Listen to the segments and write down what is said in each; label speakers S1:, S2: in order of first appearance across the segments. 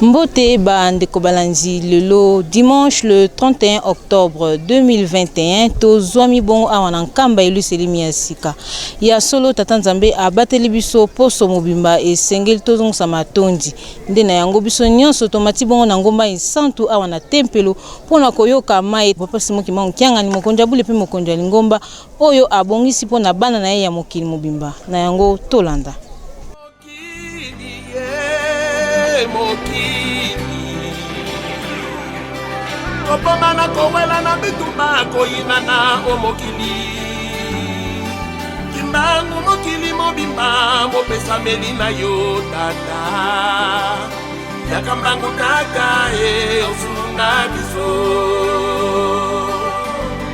S1: Mbote ba ndeko balandi lelo dimanche le 31 octobre 2021 tozwami bongo awa na Nkamba eluselemi ya sika. Ya solo tata Nzambe abateli biso poso mobimba esengeli tozongisa matondi. Nde na yango biso nyonso tomati bongo na ngomba esantu awa na tempelo mpo na koyoka maye Papa Simon Kimbangu Kiangani mokonzi ya bule mpe mokonzi ya lingomba oyo abongisi mpo na bana na ye ya mokili mobimba. Na yango tolanda.
S2: Kobomana kowelana bitumba koyinana o mokili kimbangu mokili mobimba mopesameli na yo tata yaka mbangu tata e osunga biso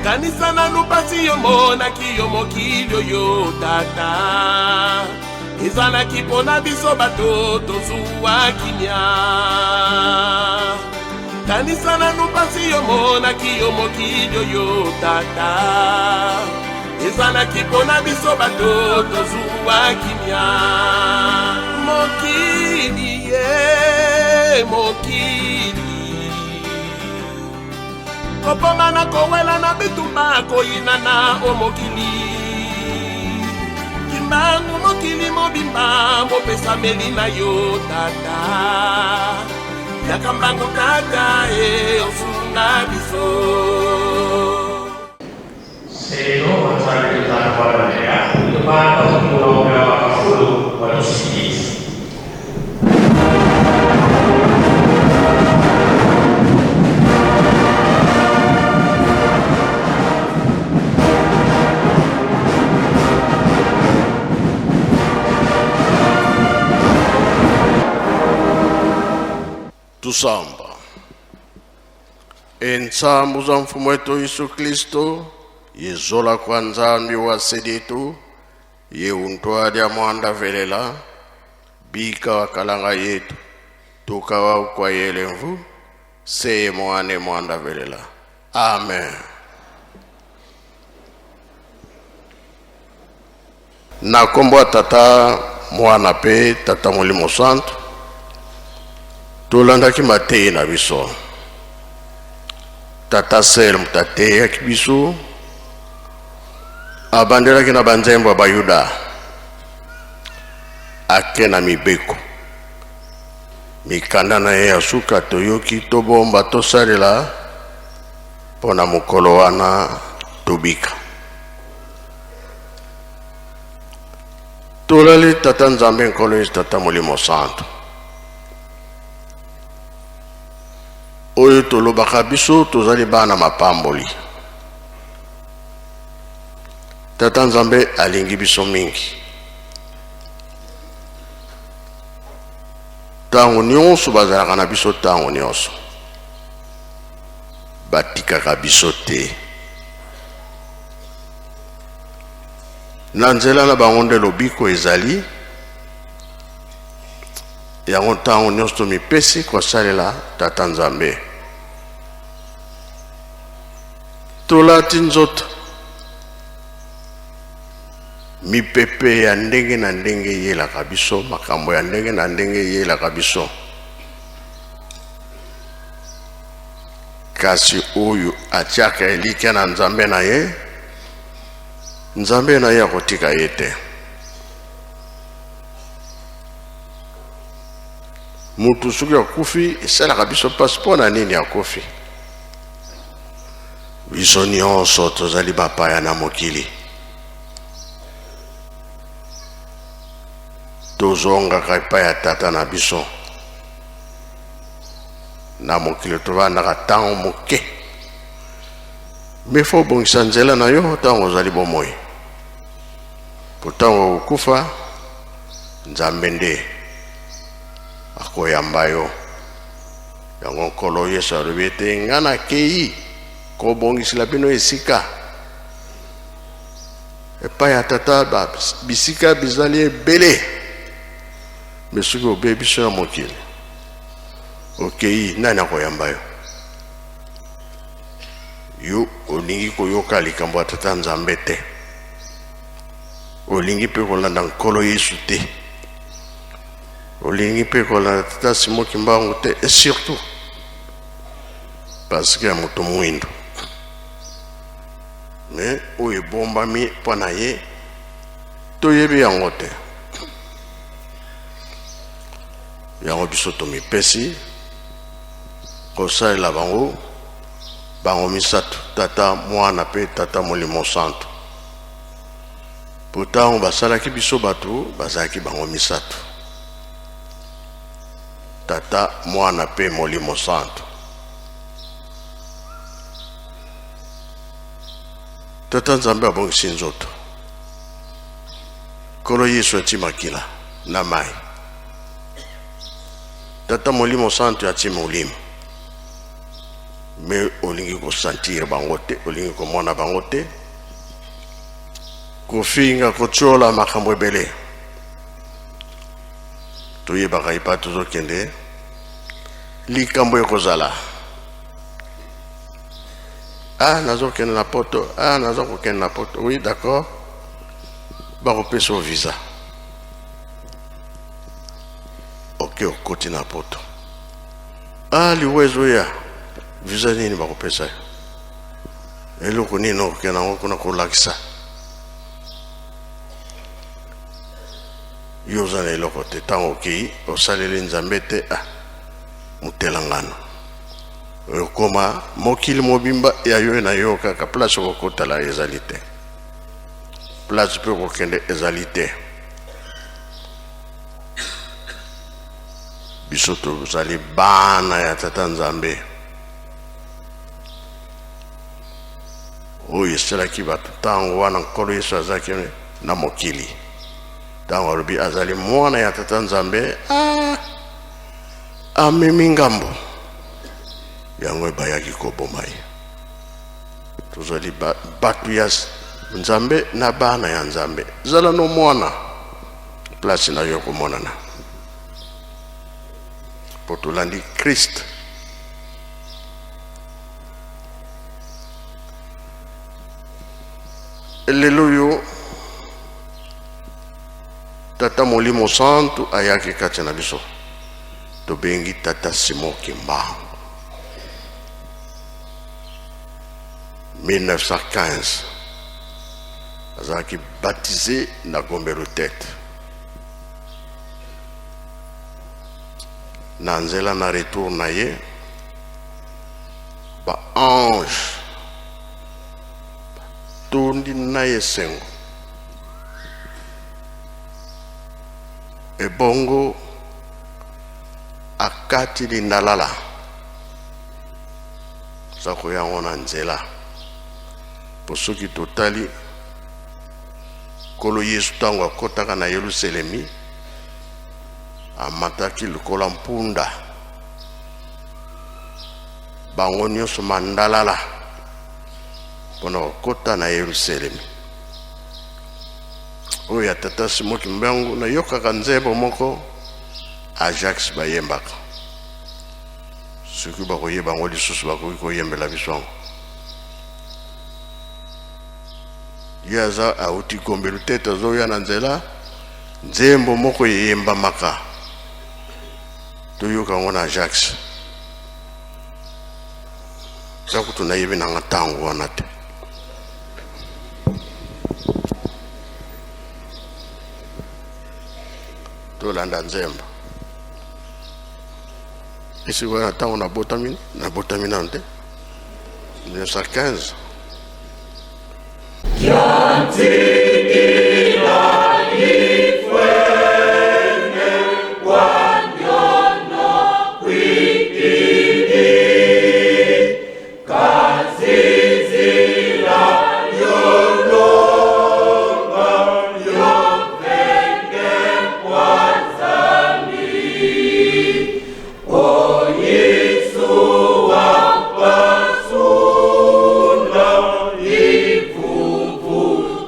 S2: kanisa nanu pasi yomonaki yo mokili oyo tata ezalaki mpo na biso bato tozuwa kimia kanisa nanu mpasi yomonaki yo mokili oyo tata ezalaki mpo na biso bato tozuwa kimia mokili ye mokili Kobomana, kowelana, bitumba, koyinana o mokili. Kimbangu mokili mobimba mopesameli na yo tata. Yaka mbangu tata e osunga biso.
S3: Tusamba. Entsambu za Mfumu wetu Yesu Kristo, yezola kwa Nzambi wa seditu, ye untwalya mwanda velela, bika wa kalanga yetu, tukawa ukwayele mvu, seye mwane mwanda velela. Amen. Na nkombo ya Tata, Mwana mpe Tata Molimo Santu, tolandaki mateyi na biso. Tata Sel moto ateyaki biso, abandelaki na banzembo ya Bayuda, ake na mibeko. Mikanda na ye ya suka toyoki, tobomba, tosalela mpo na mokolo wana tobika. Tolali Tata Nzambe Nkolo Yesu Tata Molimo Santu. Oyo tolobaka biso tozali bana mapamboli. Tata Nzambe alingi biso mingi. Ntango nyonso bazalaka na biso, ntango nyonso batikaka biso te. Na nzela na bango nde lobiko ezali. Yango ntango nyonso tomipesi kosalela Tata Nzambe. Tolati nzoto mipepe ya ndenge na ndenge eyelaka biso, makambo ya ndenge na ndenge eyelaka biso. Kasi oyo atiaka elikya na Nzambe na ye, Nzambe na ye akotika ye te. Mutu soki akufi esalaka biso mpasi. Mpo na nini akufi? Biso nyonso tozali bapaya na mokili, tozongaka epai ya tata na biso. Na mokili tovandaka ntango moke, me fo obongisa nzela na yo ntango ozali bomoi, mpo ntango okokufa Nzambe nde akoyamba yo. Yango Nkolo Yesu alobi ete nga nakei kobongisela bino esika epai ya Tata, bisika bizali ebele. Me soki obebi biso ya mokili, okei, nani akoyamba yo? Yo olingi koyoka likambo ya Tata Nzambe te, olingi mpe kolanda Nkolo Yesu te. Olingi mpe kolanda tata Simon Kimbangu te, et surtout parce que ya moto mwindo. Mais oyo ebombami mpo na ye toyebi yango te. Yango biso tomipesi kosalela bango bango misato, Tata, Mwana mpe Tata Molimo Santo. Mpo ntango basalaki biso bato, bazalaki bango misato, Tata, Mwana mpe Molimo Santo. Tata Nzambe abongisi nzoto, Nkolo Yesu ati makila na mai, Tata Molimo Santo ati molimo. Me olingi kosentir bango te, olingi komona bango te, kofinga, kotiola, makambo ebele. Toyebaka epai tozokende, likambo ekozala. Ah, nazokende na poto, ah, naza kokende na poto. Oui, d'accord, bakopesa yo visa, oke, okoti na poto. Ah, liwa ezoya, visa nini bakopesa yo? Eloko nini okokende yango kuna kolakisa? Yo oza na eloko te. Ntango okei, osaleli Nzambe te. Ah, motelangano okoma mokili mobimba ya yo na yo kaka. Place okokotala ezali te, place mpe okokende ezali te. Biso tozali bana ya Tata Nzambe. Oyo esalaki bato ntango wana Nkolo Yesu azalaki na mokili, ntango alobi azali mwana ya Tata Nzambe, ah, amemi ngambo yango, ebayaki koboma ye. Tozali bato ya Nzambe na bana ya Nzambe. Zala no mwana, place na yo komonana, mpo tolandi Christ. Lelo oyo Tata Molimo Santu ayaki kati na biso, tobengi Tata Simon Kimbangu. 1915 azalaki baptisé na Gombe Lutete. Na nzela na retour na ye, ba ange batondi na esengo. Ebongo akati lindalala, aza koyango na nzela. Po soki totali Nkolo Yesu, ntango akɔtaka na Yelusalemi, amataki lokola mpunda, bango nyonso mandalala mpona kokɔta na Yelusalemi. Oyo ya Tata Simon Kimbangu, nayokaka nzembo moko Ajax bayembaka. Soki bakoyeba yango lisusu, bakoki koyembela biso yango. Ye aza auti Gombe Lutete, azoya na nzela, nzembo moko eyembamaka, toyoka yango na Ajax. Eza kutu nayebi nanga ntango wana te. Tolanda nzembo esi wana. Ntango nabotami, nabotami nano te, 1915.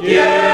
S2: Yeah.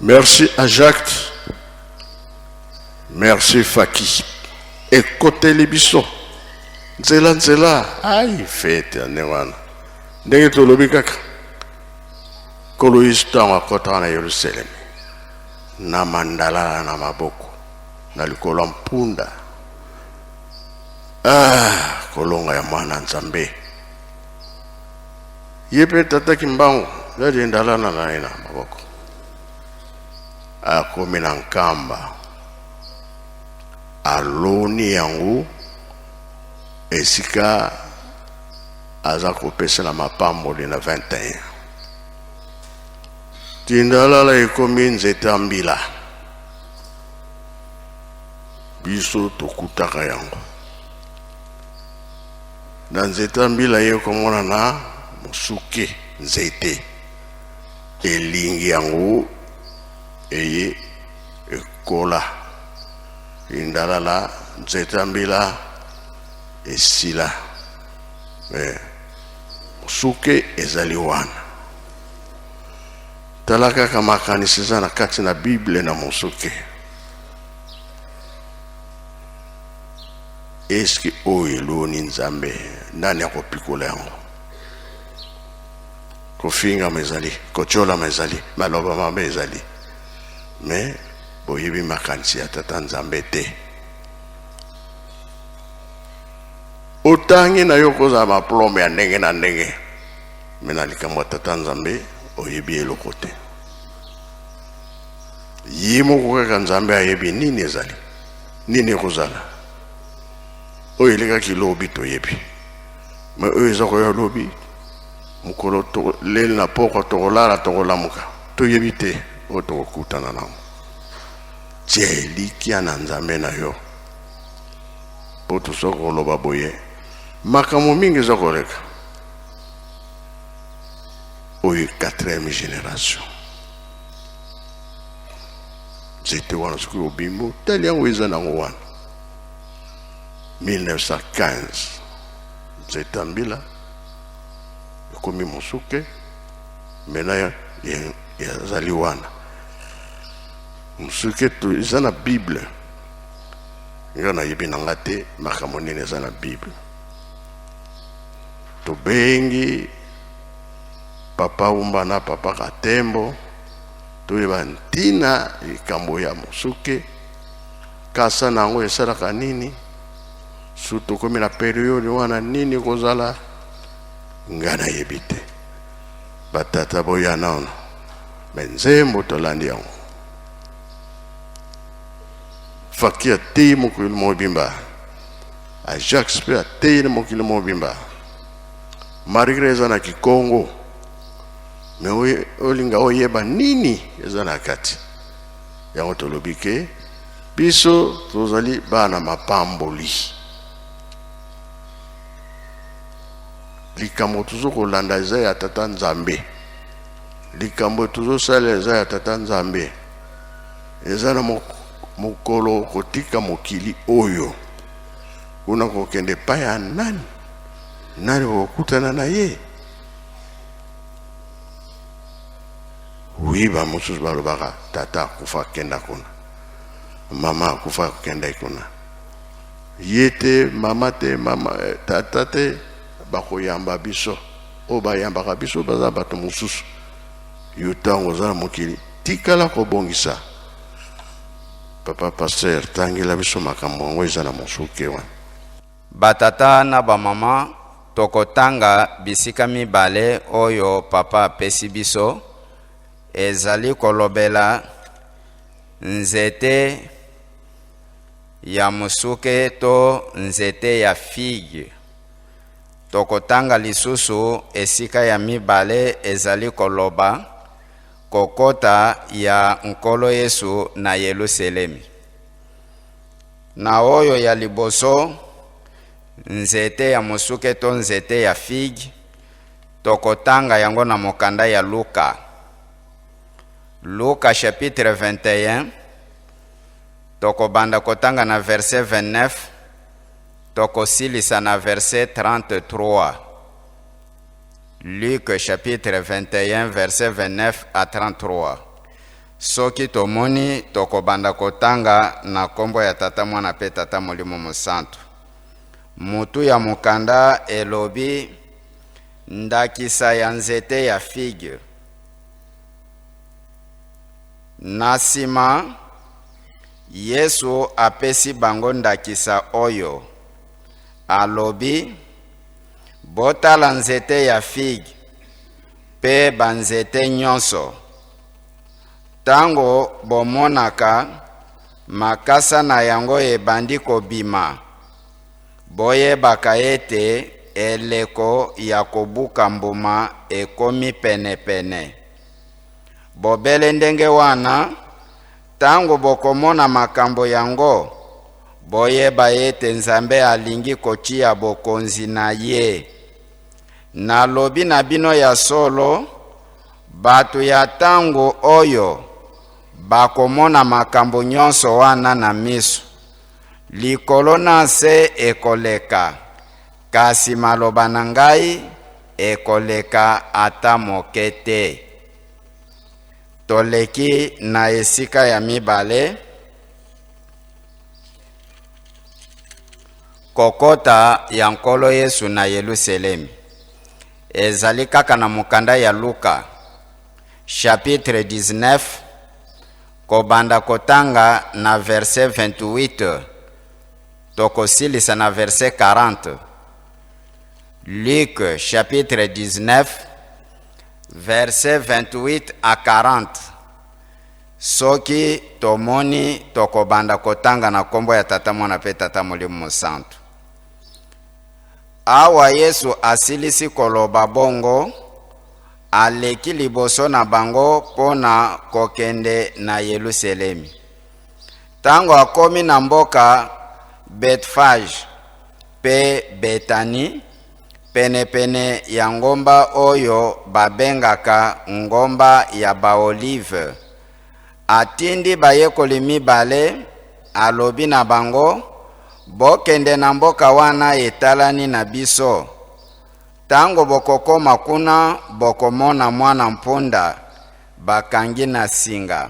S3: Merci à Jacques. Merci Faki. Ekoteli biso. Nzela nzela. Ai fete ya ndenge wana. Ndenge tolobi kaka. Nkolo Yesu ntango akɔtaka na Yerusalemi na mandalala na maboko na likolo ya mpunda. Ah, kolonga ya mwana Nzambe. Ye mpe tata Kimbangu yali ndalana na ye na maboko. Akomi na Nkamba aloni yango esika aza kopesela mapamboli na 21 tindalala ekomi nzete ya mbila biso tokutaka yango na nzete ya mbila ye komonana mosuke nzete elingi yango eye ekola. Indalala nzete ya mbila esila mais mosuke ezali wana. Tala kaka makanisi eza na kati na Bible na mosuke. Eske oyo eloni Nzambe, nani akopikola yango? Kofingama ezali, kotiolama ezali, maloba mabe ezali, mais boyebi makanisi ya Tata Nzambe te. Otangi na yo kozala maplome ya ndenge na ndenge, me na likambo ya Tata Nzambe oyebi eloko te. Ye moko kaka Nzambe ayebi nini ezali, nini ekozala. Oyo elekaki lobi toyebi, me oyo eza koya lobi mokolo leli na pokwa tokolala tokolamuka toyebi te oyo tokokutana nango. Tia elikya na Nzambe na yo, mpo tosoki koloba boye makambo mingi eza koleka. Oyo quatrième génération nzete wana soki obimi otali yango eza nango wana 1915 nzete ya mbila ekomi mosuke mena ezali wana mosuke eza na Bible. Nga nayebi na nga te makambo nini eza na Bible. Tobengi papa Umba na papa Katembo toyeba ntina likambo ya mosuke, kasa na yango esalaka nini, su tokomi na periode wana nini kozala, nga nayebi te. Batata boya nano, me nzembo tolandi yango. Faki ateyi mokili mobimba, Ajax mpe ateyi na mokili mobimba, malgré eza na Kikongo, me olinga oyeba nini eza na kati yango. Tolobi ke biso tozali bana mapamboli. Likambo tozo kolanda eza ya Tata Nzambe, likambo tozosala eza ya Tata Nzambe. Eza na mokolo kotika mokili oyo, kuna kokende epai ya nani, nani kokutana na ye? Wi, bamosusu balobaka tata akufa akenda kuna, mama akufa akenda kuna. Ye te, mama te, mama tata te, bakoyamba biso. Oyo bayambaka biso baza bato mosusu. Yo ntango oza na mokili, tikala kobongisa. Papa pasteur, tangela biso makambo yango eza na mosuke wana.
S4: Batata na bamama, tokotanga bisika mibale oyo papa apesi biso ezali kolobela nzete ya mosuke to nzete ya figue. Tokotanga lisusu esika ya mibale ezali koloba kokota ya Nkolo Yesu na Yelusalemi. Na oyo ya liboso, nzete ya mosuke to nzete ya figue, tokotanga yango na mokanda ya Luka. Luka chapitre 21, tokobanda kotanga na verset 29, tokosilisa na verset 33. Luc chapitre 21 verset 29 à 33. Soki tomoni, tokobanda kotanga na kombo ya Tata, Mwana pe Tata Molimo Mosantu. Mutu ya mokanda elobi ndakisa ya nzete ya figue. Na nsima Yesu apesi bango ndakisa oyo, alobi: Botala nzete ya figue pe banzete nyonso. Tango bomonaka makasa na yango ebandi kobima, boyebaka ete eleko ya kobuka mbuma ekomi penepene. Bobele ndenge wana, tango bokomona makambo yango, boyeba ete Nzambe alingi kotia bokonzi na ye. Nalobi na bino ya solo, bato ya tango oyo bakomona makambo nyonso wana na miso. Likolo na nse ekoleka, kasi maloba na ngai ekoleka ata moke te. Toleki na esika ya mibale, kokota ya Nkolo Yesu na Yelusalemi. Ezali kaka na mokanda ya Luka chapitre 19, kobanda kotanga na verset 28, tokosilisa na verset 40. Luc chapitre 19, verset 28 à 40. Soki tomoni, tokobanda kotanga na kombo ya Tata, Mwana mpe Tata Molimo Mosantu. Awa Yesu asilisi koloba bongo, aleki liboso na bango mpo na kokende na Yelusalemi. Tango akomi na mboka Betfage mpe Betani, penepene ya ngomba oyo babengaka ngomba ya Baolive, atindi bayekoli mibale, alobi na bango: Bokende na mboka wana etalani na biso. Tango bokokoma kuna, bokomona mwana mpunda bakangi na singa,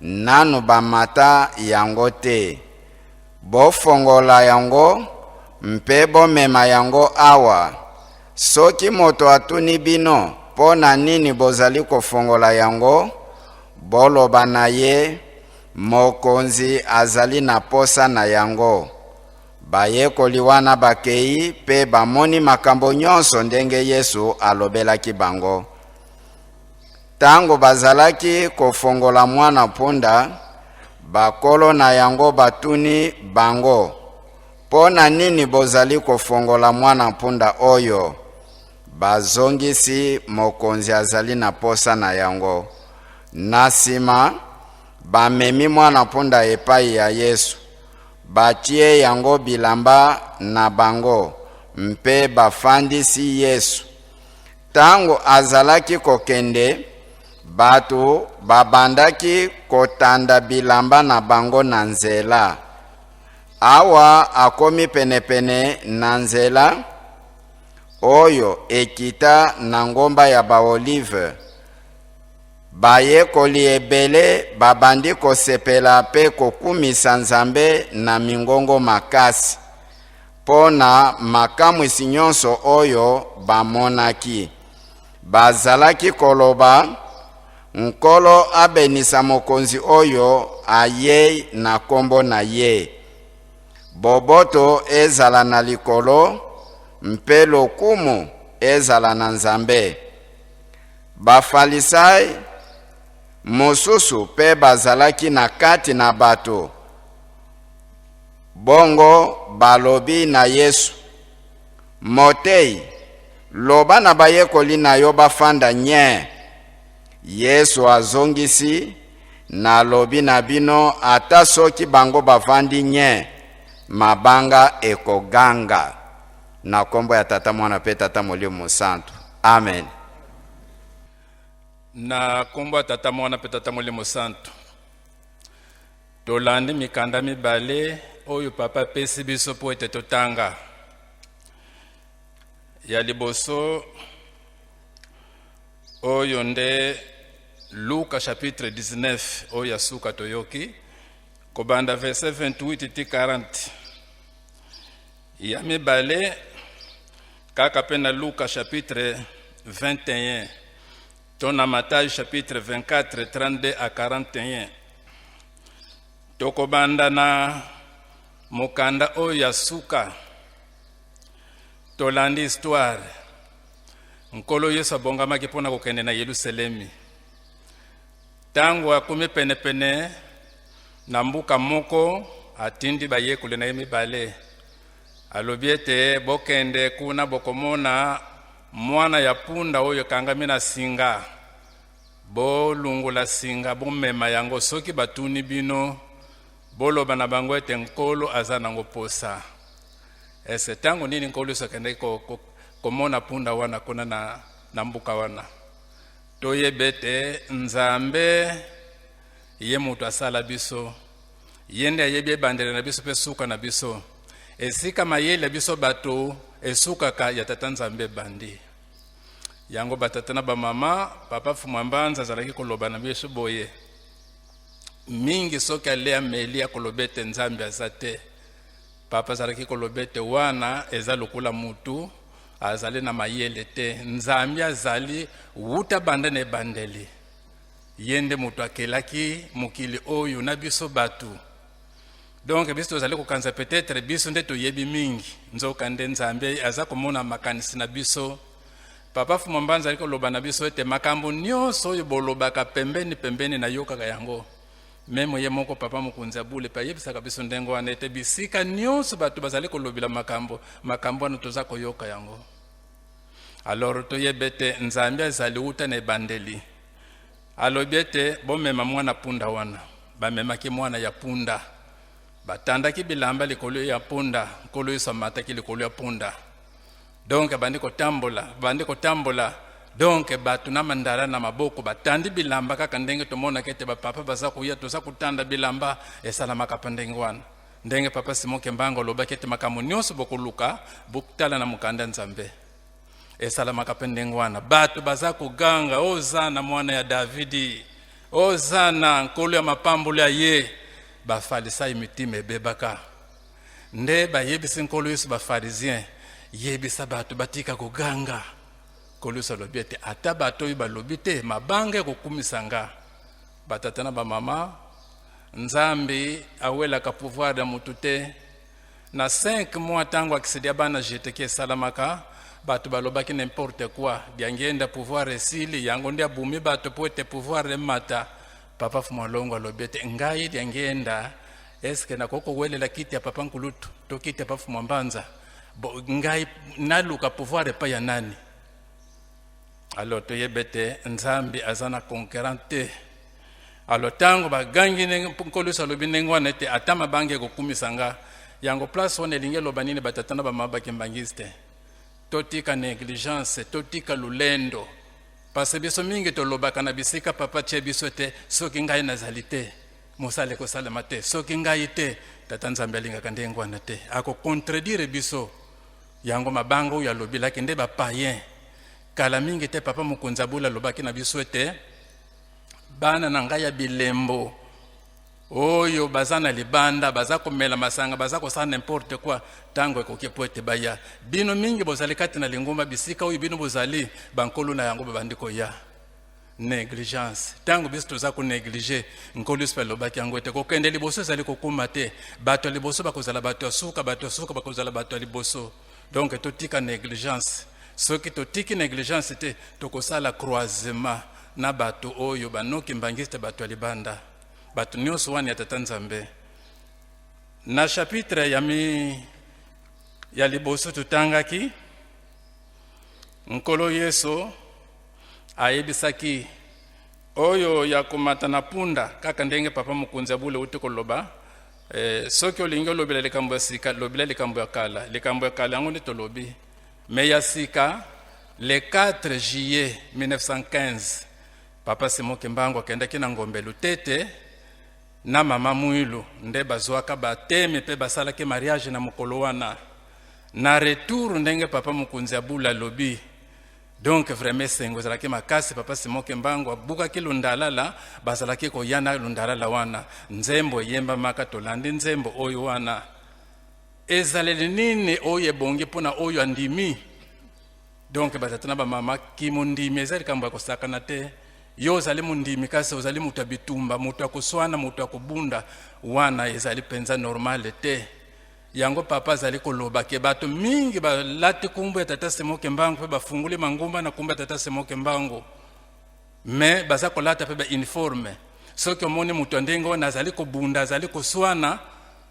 S4: nanu bamata yango te. Bofongola yango mpe bomema yango awa. Soki moto atuni bino mpo na nini bozali kofongola yango, boloba na ye: Mokonzi azali na posa na yango. Bayekoli wana bakei mpe bamoni makambo nyonso ndenge Yesu alobelaki bango. Tango bazalaki kofongola mwana mpunda, bakolo na yango batuni bango: Mpo na nini bozali kofongola mwana mpunda oyo? Bazongisi: Mokonzi azali na posa na yango. Na sima bamemi mwana mpunda epai ya Yesu, batie yango bilamba na bango mpe bafandisi Yesu. Tango azalaki kokende, bato babandaki kotanda bilamba na bango na nzela. Awa akomi penepene na nzela oyo ekita na ngomba ya Baolive, bayekoli ebele babandi kosepela mpe kokumisa Nzambe na mingongo makasi mpo na makamwisi nyonso oyo bamonaki. Bazalaki koloba: Nkolo abenisa mokonzi oyo ayei na kombo na ye. Boboto ezala na likolo mpe lokumu ezala na Nzambe. Bafalisai mosusu mpe bazalaki na kati na bato. Bongo balobi na Yesu: Motei, loba na bayekoli na yo bafanda nye. Yesu azongisi: Nalobi na bino, ata soki bango bafandi nye, mabanga ekoganga. Na kombo ya Tata, Mwana mpe Tata Molimo Mosantu. Amen.
S5: Na kombo ya Tata, Mwana mpe Tata Molimo Santu, tolandi mikanda mibale oyo Papa apesi biso mpo ete totanga. Ya liboso oyo nde Luka chapitre 19, oyo ya suka toyoki, kobanda verset 28 ti 40. Ya mibale kaka mpe na Luka chapitre 21 to na Matai chapitre 24, 32 à 41. Tokobanda na mokanda oyo ya suka. Tolandi histoire. Nkolo Yesu abongamaki mpona kokende na Yelusalemi. Ntango akomi penepene na mboka moko, atindi bayekoli na ye mibale, alobi ete: Bokende kuna, bokomona mwana ya punda oyo ekangami na singa, bolungola singa, bomema yango. Soki batuni bino, boloba na bango ete Nkolo aza nango posa. Ese ntango nini Nkolo Yesu akendaki komona punda wana kuna na mboka wana? Toyeba ete Nzambe ye moto asala biso. Ye nde ayebi ebandeli na biso mpe suka na biso. Esika mayele ya biso bato esukaka, ya Tata Nzambe ebandi. Yango batata na bamama, Papa Fumwa Mbanza azalaki koloba na biso boye mingi: soki ale ameli, akoloba ete Nzambe aza te. Papa azalaki koloba ete wana eza lokola mutu azali na mayele te. Nzambe azali wuta banda na ebandeli. Ye nde moto akelaki mokili oyo na biso bato. Donc biso tozali kokanisa peut-être biso nde toyebi mingi, nzoka nde Nzambe aza komona makanisi na biso. Papa Fuma Mbanza azali koloba na biso ete makambo nyonso oyo bolobaka pembeni pembeni, nayokaka yango. Même ye moko Papa Mokonzi Abule mpe ayebisaka biso ndenge wana ete bisika nyonso bato bazali kolobela makambo, makambo wana toza koyoka yango. Alors toyeba ete Nzambe azali wuta na ebandeli. Alobi ete bomema mwana punda wana. Bamemaki mwana ya punda, batandaki bilamba likolo ya punda. Nkolo Yesu amataki likolo ya punda. Donc bandi kotambola, bandi kotambola. Donc bato na mandala na maboko, batandi bilamba kaka ndenge tomonaka ete bapapa baza koya, toza kotanda bilamba. Esalamaka mpa ndenge wana, ndenge Papa Simon Kimbangu alobaki ete makambo nyonso bokoluka, botala na mokanda Nzambe. Esalamaka mpe ndenge wana. Bato baza koganga: "Ozana mwana ya Davidi, ozana, nkolo ya mapambolo ya ye." Bafalisai mitima ebebaka nde bayebisi Nkolo Yesu, bapharisien: "Yebisa bato batika koganga." Nkolo Yesu alobi ete ata bato oyo balobi te, mabanga ekokumisa nga. Batata na bamama, Nzambe awelaka pouvoir ya motu te. Na 5 mois, ntango accident ya bana jeteki esalamaka, bato balobaki n'importe quoi: Diangienda pouvoir esili, yango nde abumi bato po ete pouvoir emata. Papa Fumwalongo alobi ete ngai Diangienda, eske nakoki kowelela kiti ya Papa Nkulutu to kiti ya Papa Fumwa Mbanza? Bo, ngai naluka pouvoir epai ya nani? Alors toyeba ete Nzambe aza na concurrent te. Alors ntango bagangi ndenge, Nkolo Yesu alobi ndenge wana ete ata mabanga ekokumisa nga. Yango place wana elingi eloba nini, batata na bamama bakimbangisi te? Totika négligence, totika lulendo, parce biso mingi tolobaka na bisika Papa tie biso te: "Soki ngai nazali te, mosala ekosalema te. Soki ngai te." Tata Nzambe alingaka ndenge wana te, akocontredire biso. Yango mabanga oyo alobelaki nde bapayen. Kala mingi te, Papa Mokonzi Abula alobaki na biso ete bana na ngai ya bilembo oyo baza na libanda, baza komela masanga, baza kosala n'importe quoi, ntango ekoki po ete baya. Bino mingi bozali kati na lingomba, bisika oyo bino bozali, bankolo na yango babandi koya. Négligence, ntango biso toza konéglige, Nkolo Yesu alobaki yango ete kokende liboso ezali kokóma te. Bato ya liboso bakozala bato ya suka, bato ya suka bakozala bato ya liboso. Donc totika négligence. Soki totiki négligence te, tokosala croisement na bato oyo banoki mbangisi, bato ya libanda, bato nyonso wana ya Tata Nzambe. Na chapitre ya mi ya liboso totangaki, Nkolo Yesu ayebisaki oyo ya komata na punda, kaka ndenge Papa Mokonzi ya bule uti koloba. Soki olingi olobela likambo ya sika, lobela likambo ya kala. Likambo ya kala yango nde tolobi, mais ya sika, le 4 juillet 1915, Papa Simon Kimbangu akendaki na Ngombe Lutete na Mama Mwilu, nde bazwaka bateme mpe basalaki mariage na mokolo wana. Na retour, ndenge Papa Mokonzi ya bula alobi, donc vraiment esengo ezalaki makasi. Papa Simon Kimbangu abukaki lundalala, bazalaki koya na lundalala wana, nzembo eyembamaka. Tolandi nzembo oyo wana: ezaleli nini oyo ebongi mpona oyo andimi? Donc batata na bamama, kimondimi eza likambo ya kosakana te. Yo ozali mondimi, kasi ozali moto ya bitumba, moto ya koswana, moto ya kobunda, wana ezali mpenza normal te. Yango Papa azali koloba ke bato mingi balati nkombo ya Tata Simon Kimbangu mpe bafunguli mangumba na nkombo ya Tata Simon Kimbangu, mais baza kolata mpe bauniforme. Soki omoni moto ya ndenge wana azali kobunda, azali koswana,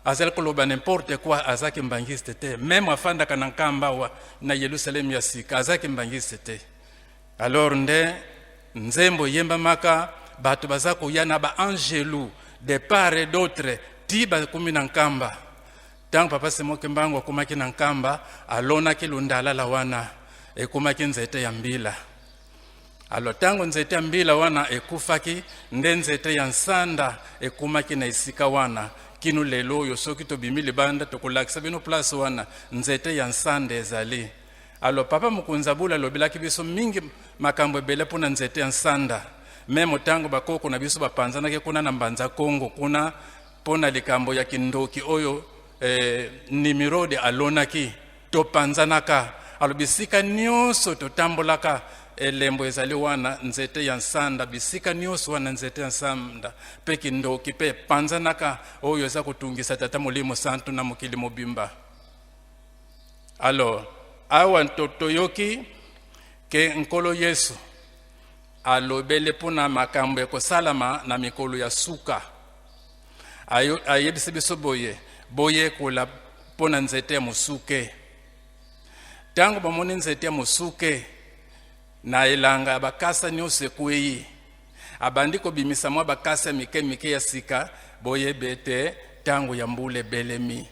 S5: azali koloba n'importe quoi, aza kimbangiste te. Même afandaka na Nkamba awa na Yerusalemu ya Sika, aza kimbangiste te. Alors nde nzembo eyembamaka, bato baza koya na baangelu de part et d'autre, ti bakomi na Nkamba. Ntango Papa Simon Kimbangu akomaki na Nkamba, alonaki lundalala wana, ekomaki nzete ya mbila. Alors ntango nzete ya mbila wana ekufaki, nde nzete ya nsanda ekomaki na esika wana kino lelo oyo. Soki tobimi libanda, tokolakisa bino place wana nzete ya nsanda ezali. Alors papa mokonzi abula alobelaki biso mingi makambo ebele mpona nzete ya nsanda. Même ntango bakoko na biso bapanzanaki kuna na Mbanza Kongo kuna mpona likambo ya kindoki oyo Nimirode alonaki, topanzanaka. Alors bisika nyonso totambolaka, elembo ezali wana, nzete ya nsanda. Bisika nyonso wana nzete ya nsanda mpe kindoki mpe epanzanaka, oyo eza kotungisa Tata Molimo Santu na mokili mobimba. Alors awa toyoki ke Nkolo Yesu alobeli mpona makambo ekosalama na mikolo ya suka. Ayebisi biso boye: boyekola mpo na nzete ya mosuke. Ntango bamoni nzete ya mosuke na elanga ya bakasa nyonso ekwei, abandi kobimisa mwa bakasa mike mike ya sika, boyebi ete ntango ya mbula ebelemi.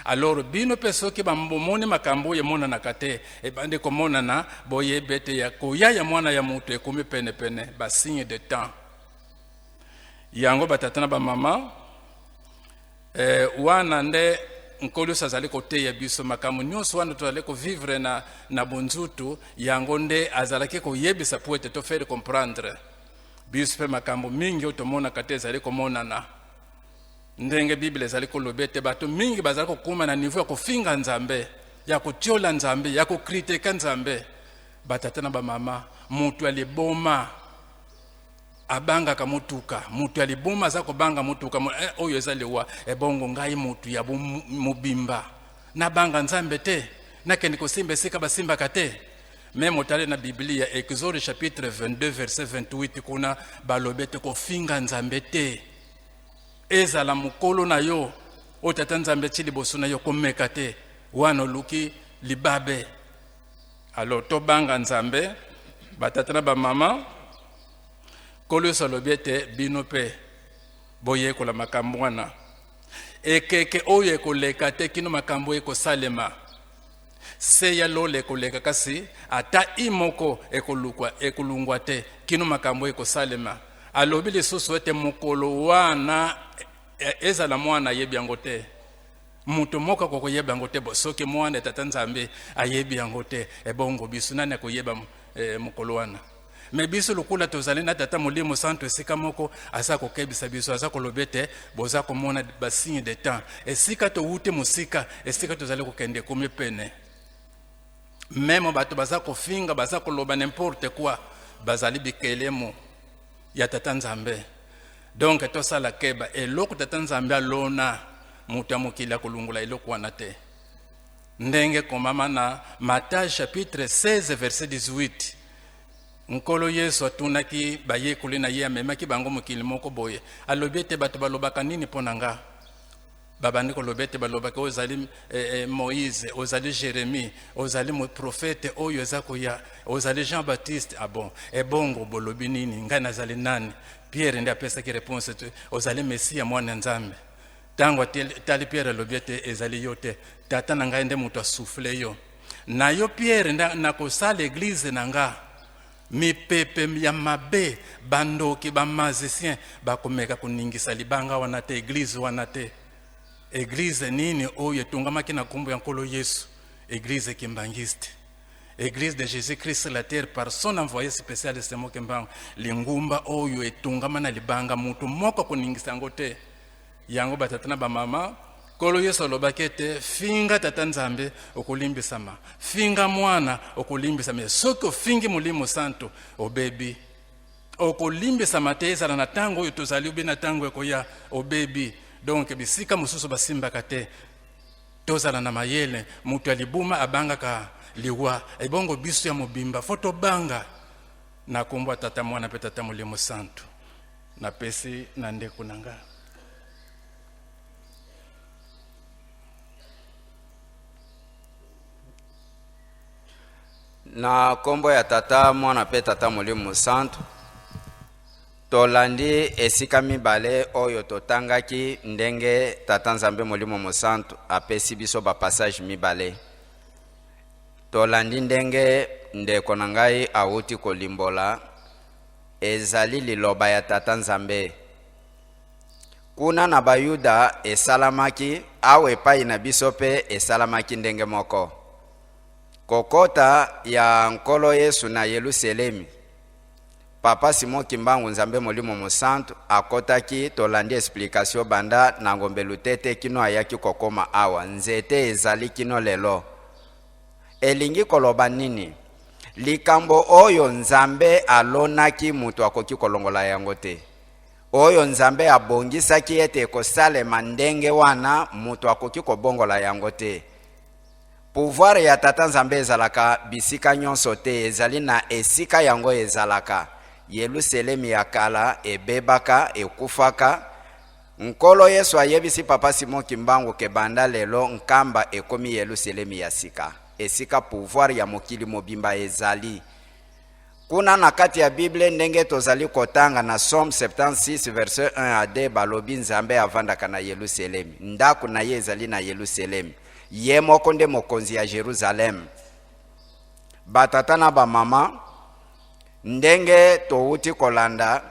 S5: Alors bino mpe, soki bomoni makambo oyo emonanaka te ebandi komonana, boyebi ete ya koya ya Mwana ya Moto ekomi penepene. Basigne de temps yango, batata na bamama, wana nde Nkolo Yesu azali koteya biso makambo nyonso wana tozali kovivre na bonzutu. Yango nde azalaki koyebisa po ete tofaire comprendre biso mpe makambo mingi oyo tomonaka te ezali komonana. Ndenge Bible ezali koloba ete bato mingi bazali kokóma na niveau ya kofinga Nzambe, ya kotiola Nzambe, ya kocritiquer Nzambe. Batata na bamama, moto ya liboma abangaka motuka. Moto ya liboma aza kobanga motuka oyo eza liwa. Ebongo ngai motu ya mobimba nabanga Nzambe te, nakende kosimba esika basimbaka te? Même otali na Biblia, Exode chapitre 22 verset 28, kuna balobi ete kofinga Nzambe te. Ezala mokolo na yo oyo Tata Nzambe atie liboso na yo, komeka te, wana oluki libabe. Alors tobanga Nzambe, batata na bamama. Nkolo Yesu alobi ete bino mpe boyekola makambo wana. Ekeke oyo ekoleka te kino makambo oyo ekosalema. Se ya lola ekoleka, kasi ata i moko ekolukwa ekolungwa te kino makambo oyo ekosalema. Alobi lisusu ete mokolo wana, ezala mwana ayebi yango te, moto moko akokoyeba yango te. Bo soki mwana Tata Nzambe ayebi yango te, ebongo biso nani akoyeba mokolo wana? Mais biso lokola tozali na Tata Molimo Santo esika moko, aza kokebisa biso, aza koloba ete boza komona basigne de temps. Esika towuti mosika, esika tozali kokende ekomi pene. Même bato baza kofinga, baza koloba n'importe quoi, bazali bikelemo ya Tata Nzambe. Donc tosala keba. Eloko Tata Nzambe alona, moto ya mokili akolungola eloko wana te. Ndenge komama na Matthieu chapitre 16 verset 18, Nkolo Yesu atunaki bayekoli na ye, amemaki bango mokili moko boye, alobi ete bato balobaka nini mpo na nga? Babandi koloba ete balobaki ozali Moïse, ozali Jérémie, ozali prophète oyo eza koya, ozali Jean Baptiste. Ah bon, ebongo bolobi nini, ngai nazali nani? Pierre nde apesaki réponse te: ozali Mesiya, mwana ya Nzambe. Ntango atali Pierre, alobi ete ezali yo te, Tata na ngai nde moto asouffler yo. Na yo Pierre nde nakosala église na nga. Mipepe ya mabe, bandoki, bamagicien bakomeka koningisa libanga wana te, église wana te. Église nini oyo etungamaki na nkombo ya Nkolo Yesu? Église kimbangiste, Église de Jésus-Christ sur la terre par son envoyé spécial Simon Kimbangu. Lingumba oyo etungama na libanga, motu moko akoningisa yango te. Yango, batata na bamama, Nkolo Yesu alobaki ete finga Tata Nzambe, okolimbisama; finga Mwana, okolimbisama. Soki ofingi Molimo Santo, obebi, okolimbisama te. Ezala na ntango oyo tozali obe na ntango ekoya, obebi. Donc bisika mosusu basimbaka te. Tozala na mayele. Moto ya libuma abangaka liwa, ebongo biso ya mobimba faut tobanga. Na nkombo ya Tata, Mwana mpe Tata Molimo Santu, napesi na ndeko na nga.
S4: Na nkombo ya Tata, Mwana mpe Tata Molimo Mosantu. Tolandi esika mibale oyo totangaki ndenge Tata Nzambe Molimo Mosantu apesi biso bapassage mibale. Tolandi ndenge ndeko na ngai awuti kolimbola, ezali liloba ya Tata Nzambe. Kuna na Bayuda esalamaki, awa epai na biso mpe esalamaki ndenge moko. Kokota ya Nkolo Yesu na Yelusalemi, Papa Simon Kimbangu Nzambe Molimo Mosantu akotaki, tolandi explication banda na Ngombe Lutete kino ayaki kokoma awa. Nzete ezali kino lelo. Elingi koloba nini? Likambo oyo Nzambe alonaki mutu akoki kolongola yango te. Oyo Nzambe abongisaki ete ekosalema ndenge wana mutu akoki kobongola yango te. Pouvoir ya Tata Nzambe ezalaka bisika nyonso te, ezali na esika yango ezalaka. Yeluselemi ya kala ebebaka, ekufaka. Nkolo Yesu ayebisi Papa Simon Kimbangu ke banda lelo Nkamba ekomi Yeluselemi ya sika, esika pouvoir ya mokili mobimba ezali. Kuna na kati ya Bible ndenge tozali kotanga na Psaume 76 verset 1 à 2 balobi Nzambe avandaka na Yeluselemi, ndako na ye ezali na Yeluselemi, ye moko nde mokonzi ya Jerusalem. Batata na bamama, ndenge towuti kolanda,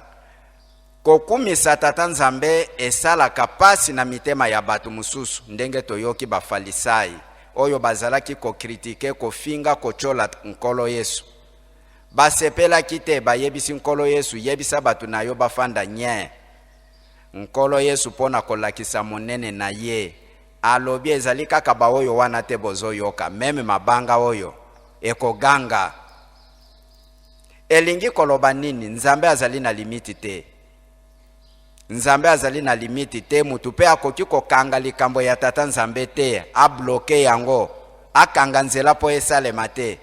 S4: kokumisa Tata Nzambe esalaka pasi na mitema ya bato mosusu, ndenge toyoki Bafalisai oyo bazalaki kokritike, kofinga, kotyola Nkolo Yesu. Basepelaki te, bayebisi Nkolo Yesu, yebisa bato na yo bafanda nyee. Nkolo Yesu mpo na kolakisa monene na ye, alobi ezali kaka baoyo wana te bozoyoka, meme mabanga oyo ekoganga. Elingi koloba nini? Nzambe azali na limiti te. Nzambe azali na limiti te, mutu pe akoki kokanga likambo ya Tata Nzambe te, abloke yango, akanga nzela po esalema te.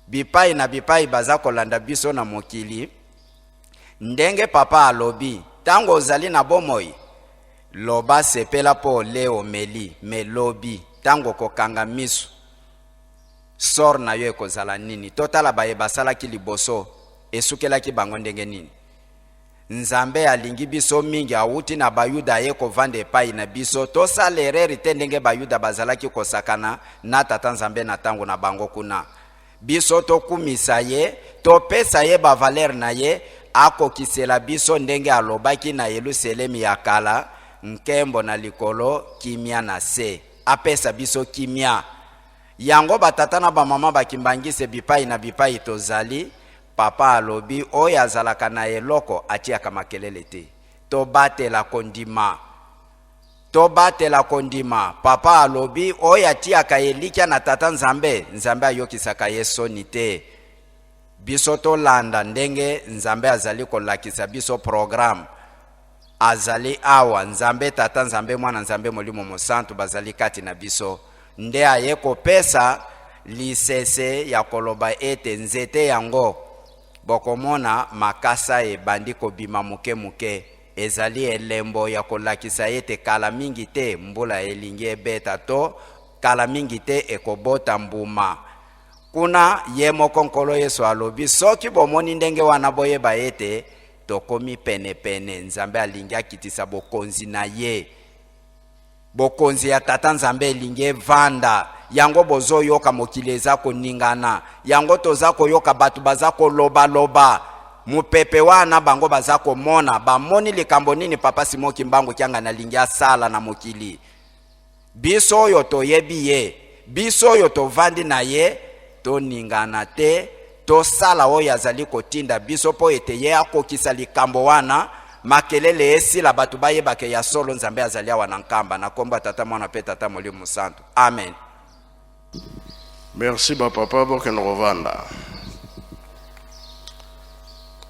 S4: Bipai na bipai baza kolanda biso na mokili, ndenge papa alobi, tango ozali na bomoi, loba sepela po ole omeli, mais lobi tango okokanga misu, sort na yo ekozala nini? Totala baye basalaki liboso, esukelaki bango ndenge nini? Nzambe alingi biso mingi, awuti na Bayuda aye kovanda epai na biso. Tosala erreur te ndenge Bayuda bazalaki kosakana na Tata Nzambe na tango na bango kuna. Biso tokumisa ye, topesa ye ba valeur na ye, akokisela biso ndenge alobaki na Yeluselemi ya kala, nkembo na likolo, kimia na se. Apesa biso kimia. Yango ba tata na ba mama ba kimbanguiste bipai na bipai tozali, papa alobi oyo azalaka na eloko atiaka makelele te. Tobatela kondima. Tobatela kondima. Papa alobi oyo atiaka elikya na tata Nzambe, Nzambe ayokisaka ye soni te. Biso tolanda ndenge Nzambe azali kolakisa biso programme. Azali awa, Nzambe Tata, Nzambe Mwana, Nzambe Molimo Mosantu bazali kati na biso. Nde aye kopesa lisese ya koloba ete nzete yango, bokomona makasa ebandi kobima moke moke, ezali elembo ya kolakisa ete kala mingi te mbula elingi ebeta to kala mingi te ekobota mbuma. Kuna ye moko Nkolo Yesu alobi, soki bomoni ndenge wana boyeba ete Tokomi penepene. Nzambe alingi akitisa bokonzi na ye. Bokonzi ya Tata Nzambe elingi evanda. Yango bozoyoka mokili eza koningana. Yango toza koyoka bato baza kolobaloba. Mopepe wana bango baza komona. Bamoni likambo nini Papa Simon Kimbangu Kiangani alingi asala na mokili. Biso oyo toyebi ye, biso oyo tovandi na ye, toningana te, tosala oyo azali kotinda biso mpo ete ye akokisa likambo wana, makelele esila, bato bayeba ke ya solo Nzambe azali awa na Nkamba. Na kombo ya Tata, Mwana mpe Tata Molimo Mosantu. Amen.
S3: Merci ba papa, bokende kovanda.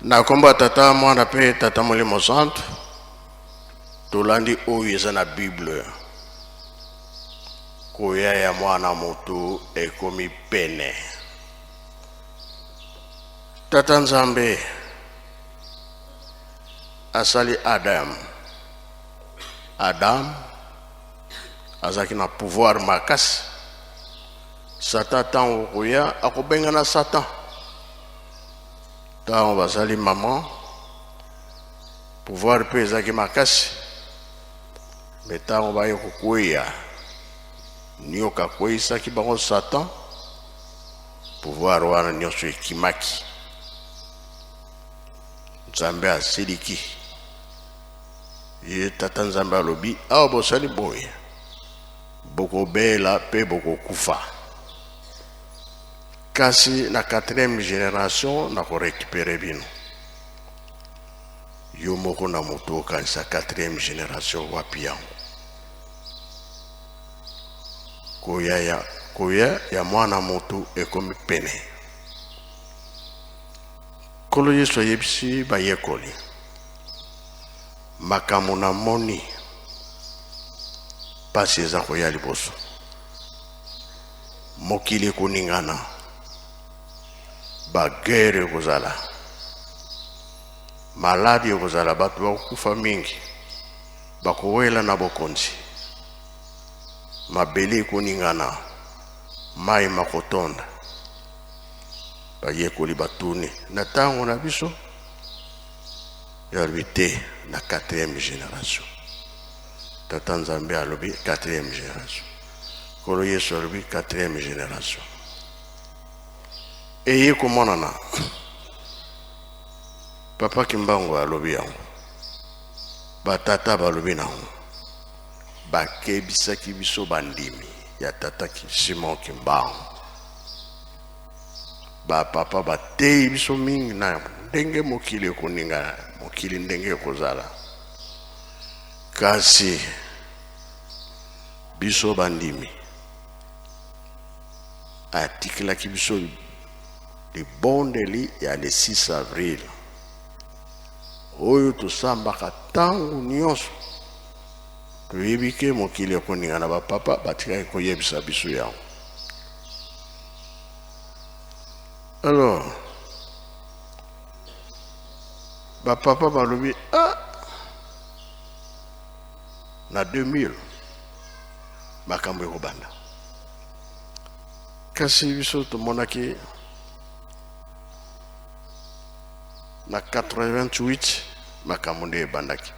S3: Na kombo ya Tata, Mwana mpe Tata Molimo Santu, tolandi oyo eza na Bible. Koya ya mwana motu ekomi pene. Tata Nzambe asali Adam. Adam azalaki na pouvoir makasi. Satan ntango koya akobengana Satan. Ntango bazali mama, pouvoir mpe ezalaki makasi. Me ntango baye kokweya, nioka akweyisaki bango Satan. Pouvoir wana nyonso ekimaki. Nzambe asiliki. Ye tata Nzambe alobi, awa bosali boye, bokobela pe bokokufa. Kasi na 4e génération nakorécupérer bino. Yo moko na moto okanisa 4e génération wapi yango? Koya ya mwana moto ekomi pene. Nkolo Yesu ayebisi bayekoli, makambo namoni pasi eza koya liboso. Mokili ekoningana, baguerre ekozala, maladi ekozala, bato bakokufa mingi, bakowela na bokonzi, mabele ekoningana, mai makotonda. Bayekoli batuni na ntango na biso, yalobi te na 4e génération. Tata Nzambe alobi 4e génération. Nkolo Yesu alobi 4e génération. Eye komonana. Papa Kimbangu alobi yango. Batata balobi nango. Bakebisaki biso bandimi ya tata Simon Kimbangu. Ba papa bateyi biso mingi na ndenge mokili ekoningana, mokili ndenge ekozala. Kasi biso bandimi atikelaki biso libondeli ya le 6 avril oyo tosambaka ntango nyonso. Toyebi ke mokili ekoningana, ba papa batikaki koyebisa biso yango. Alors ba papa balobi, ah, na 2000 makambo ekobanda. Kasi biso tomonaki na 88 makambo nde ebandaki.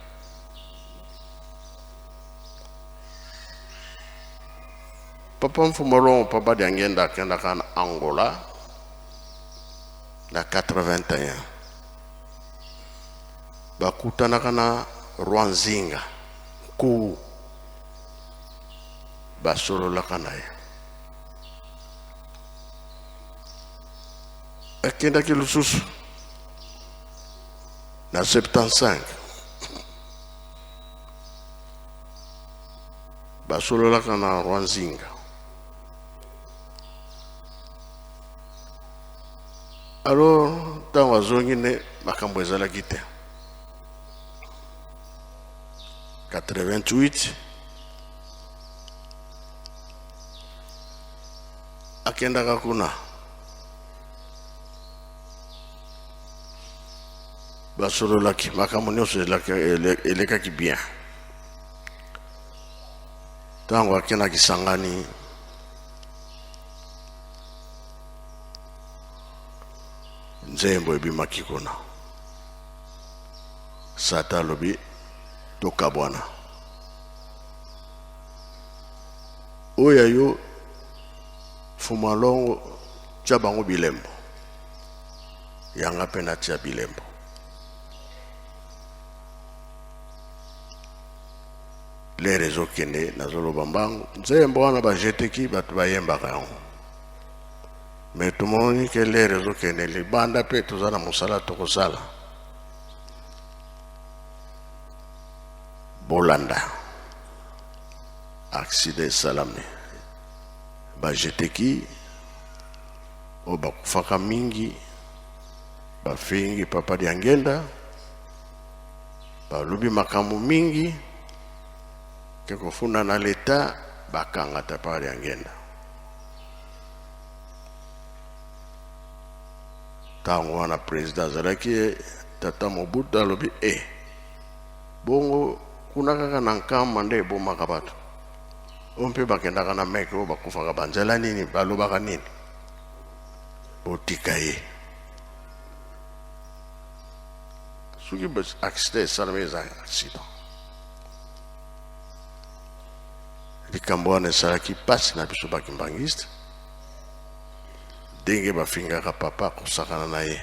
S3: Papa Mfumolongo, Papa Diangenda akendaka na Angola na 81. Bakutanaka na Roi Nzinga Nkuwu, basololaka na ye. Akendaki lisusu na 75, basololaka na Roi Nzinga. Alors ntango azongi nde makambo ezalaki te. 88 akendaka kuna, basololaki, makambo nyonso elekaki bien. Ntango akendaki Sangani, nzembo ebimaki kuna. Satan alobi tokabwana, oyo yo Fumalongo tia bango bilembo, yanga mpe natia bilembo. Lere ezokende, nazoloba mbangu. Nzembo wana bajeteki, bato bayembaka yango, me tomoni ke lere ezokende libanda mpe toza na mosala tokosala. Bolanda accident esalami, bajeteki oyo bakufaka mingi, bafingi Papa Diangenda, balobi makambo mingi ke kofunda na leta, bakanga Papa Diangenda. Ntango wana président azalaki tata Mobutu, alobi e bongo kuna kaka na Nkamba nde ebomaka bato oyo mpe bakendaka na meke oyo bakufaka banzela nini, balobaka nini, botika ye. Soki accident esalami, eza accident. Likambo wana esalaki mpasi na biso bakimbangiste. Ndenge bafingaka papa kosakana na ye.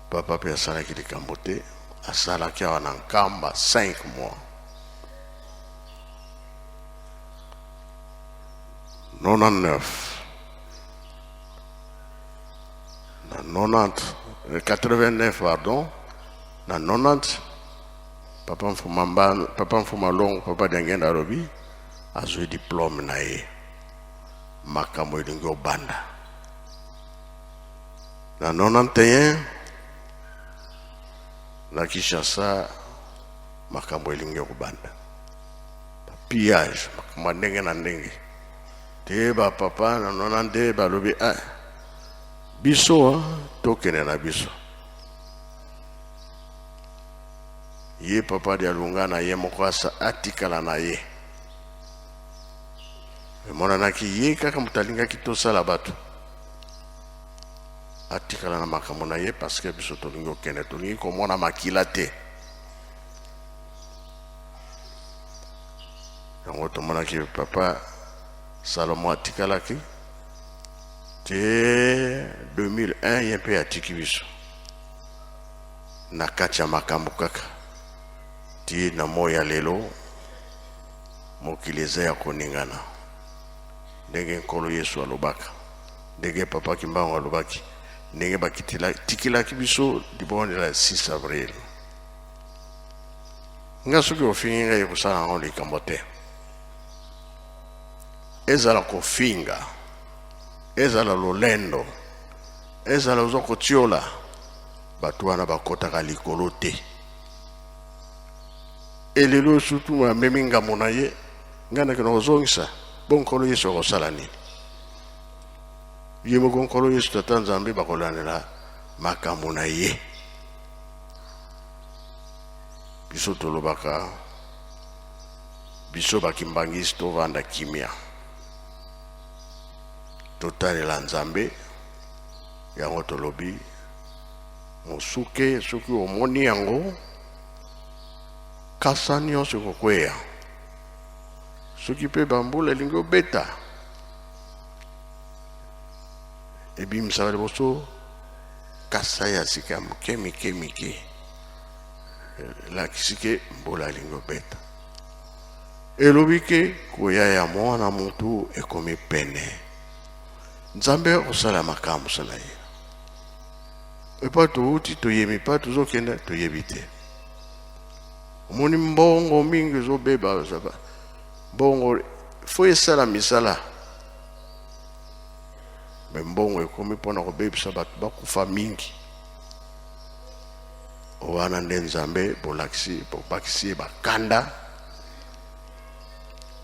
S3: Papa mpe asalaki likambo te, asalaki awa na Nkamba 5 mois. 99 na 90 89 pardon na 90 papa Mfuma Mba, papa Mfuma Longo, papa Diangenda alobi azwi diplome na ye, makambo elingi obanda na 91 na Kinshasa, makambo elingi kobanda pillage, makambo ya ndenge na ndenge te. Bapapa na 92 balobi ah, biso tokende na biso. Ye papa Dialunga na ye moko asa atikala na ye, emonanaki ye kaka moto alingaki tosala bato atikala na makambo na ye, parce que biso tolingi okende, tolingi komona makila te. Yango tomonaki papa Salomo atikalaki te. 2001 ye mpe atiki biso na kati ya makambo kaka ti na moi ya lelo. Mokili eza ya koningana, ndenge Nkolo Yesu alobaka, ndenge papa Kimbangu alobaki, ndenge batikilaki biso libondela ya 6 avril. Nga soki ofingi ngai, ekosala yango likambo te. Ezala kofinga, ezala lolendo, ezala oza kotiola bato, wana bakɔtaka likolo te. Elelo surtout amemi ngambo na ye, ngai nakende kozongisa bo. Nkolo Yesu akosala nini? Ye moko Nkolo Yesu, Tata Nzambe, bakolandela makambo na ye. Biso tolobaka, biso bakimbangisi, tovanda kimia, totalela Nzambe. Yango tolobi mosuke, soki omoni yango, kasa nyonso ekokweya. Soki mpe bambula elingi obeta, ebimisaka liboso kasa ya sika moke mike mike, elakisi ke mbula elingi obeta. Elobi ke koya ya mwana motu ekomi pene. Nzambe akosala makambo na ye. Epa touti toyemi, pa tozokende toyebi te. Omoni mbongo mingi ezobeba. Mbongo fo esala misala, me mbongo ekomi mpona kobebisa bato, bakufa mingi. Wana nde Nzambe bolakisi, bobakisi ye bakanda,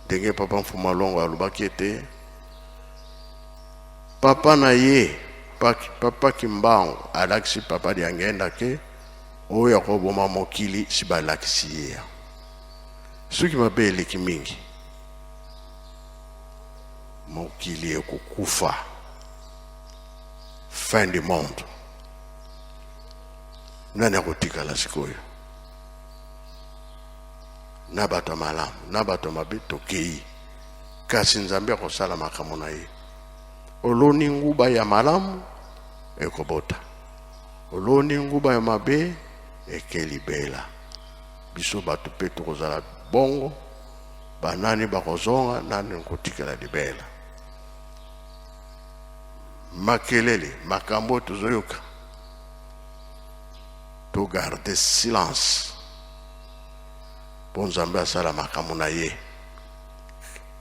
S3: ndenge papa Mfuma Longo alobaki ete papa na ye, papa Kimbangu, alakisi papa Diangenda ke oyo akoboma mokili si balakisi ye. Soki mabe eleki mingi, mokili ekokufa, fin du monde. Nani akotikala sikoyo? Na bato ya malamu na bato ya mabe tokei, kasi Nzambe akosala makambo na ye. Oloni nguba ya malamu, ekobota. Oloni nguba ya mabe, ekelibela. Biso bato mpe tokozala bongo. Banani bakozonga, nani kotikela libela? Makelele, makambo oyo tozoyoka, togarde silence mpo Nzambe asala makambo na ye.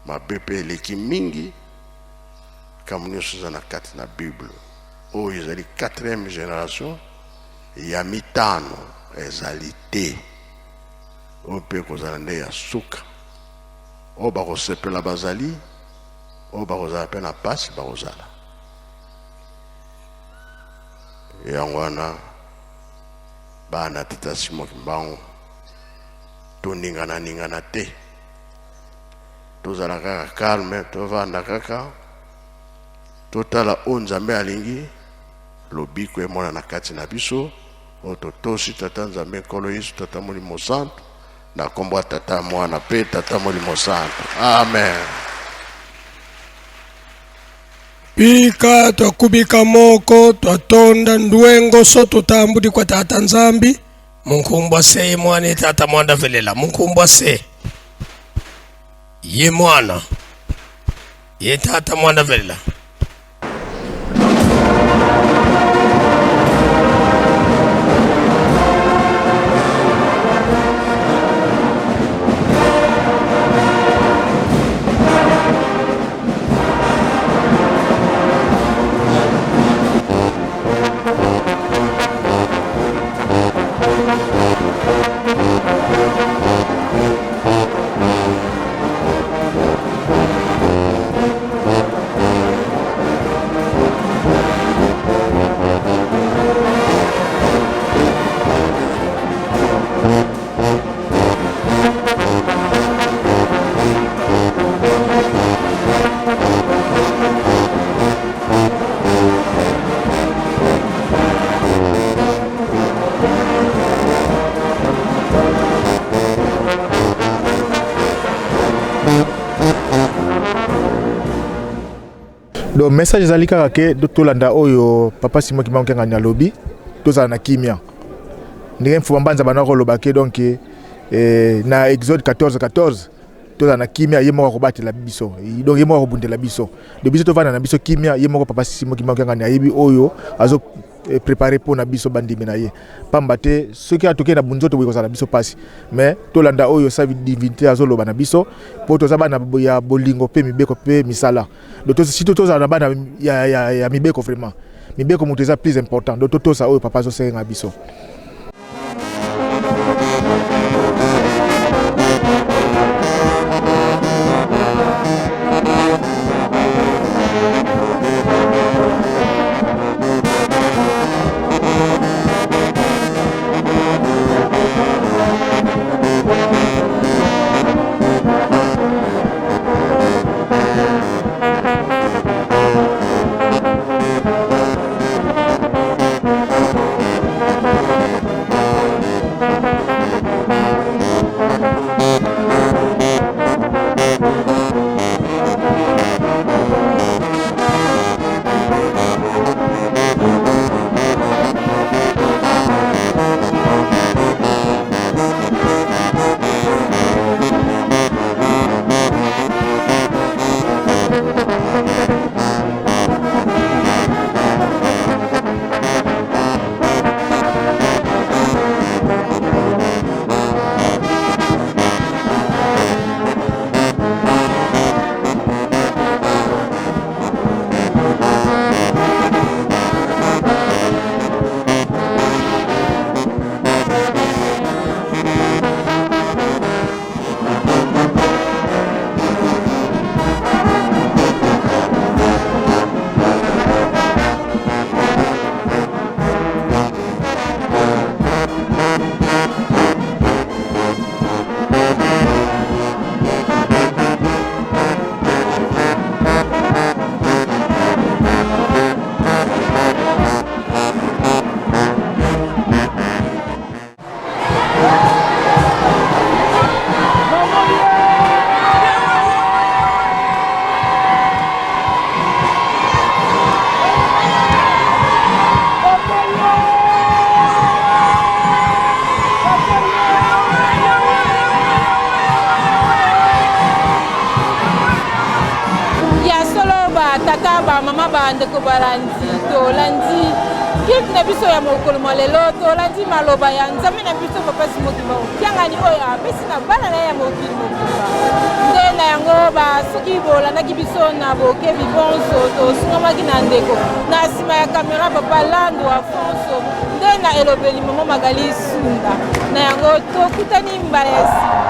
S3: Mabe mpe eleki mingi. Makambo nyonso eza na kati na Bible. Oyo ezali quatrième génération, ya mitano ezali te. Oyo mpe ekozala nde ya suka. Oyo bakosepela bazali, oyo bakozala mpe na pasi bakozala. Yango wana, bana tata Simon Kimbangu, toningana-ningana te, tozala kaka calme, tovanda kaka, totala oyo Nzambe alingi. Lobiko emona na kati na biso oyo totosi Tata Nzambe, Nkolo Yesu, Tata Molimo Santu, na nkombo ya Tata, Mwana mpe Tata Molimo Santu. Amen.
S6: Bika twakubika moko twatonda ndwengo so tutambudi kwa tata Nzambi munkumbwa se ye mwana ye tata mwanda velela munkumbwa se ye mwana ye tata mwanda velela.
S7: Donc message ezali kaka ke tolanda oyo papa Simon Kimbangu Kiangani alobi, tozala na kimia ndenge Mfuma Mbanza bana koloba ke donc eh, na Exode 14 14 tozala na kimia, ye moko akobatela biso, donc ye moko akobundela biso, donc biso tovanda na biso kimia, ye moko papa Simon Kimbangu Kiangani ayebi oyo azo eh, prepare mpo na biso bandimi na ye, pamba te soki atoke na bunzoto boye kozala biso pasi, mais tolanda oyo sa divinité azoloba na biso mpo toza bana ya bolingo mpe mibeko mpe misala. Donc surtout tozala na bana ya, ya, ya mibeko, vraiment mibeko moto eza plus important, donc totosa oyo papa azosenga biso.
S1: Ya solo, batata, bamama, bandeko balandi, tolandi culte na biso ya mokolo mwa lelo, tolandi maloba ya Nzambe na biso papa Simon Kimbangu Kiangani oyo apesi na bana na ye ya mokili mobimba. Nde na yango soki bolandaki biso na bokebi bonso, tosungamaki na ndeko na nsima ya kamera papa Lando Afonso, nde na elobeli mama Magali Sunda. Na yango tokutani mbala ya nsima.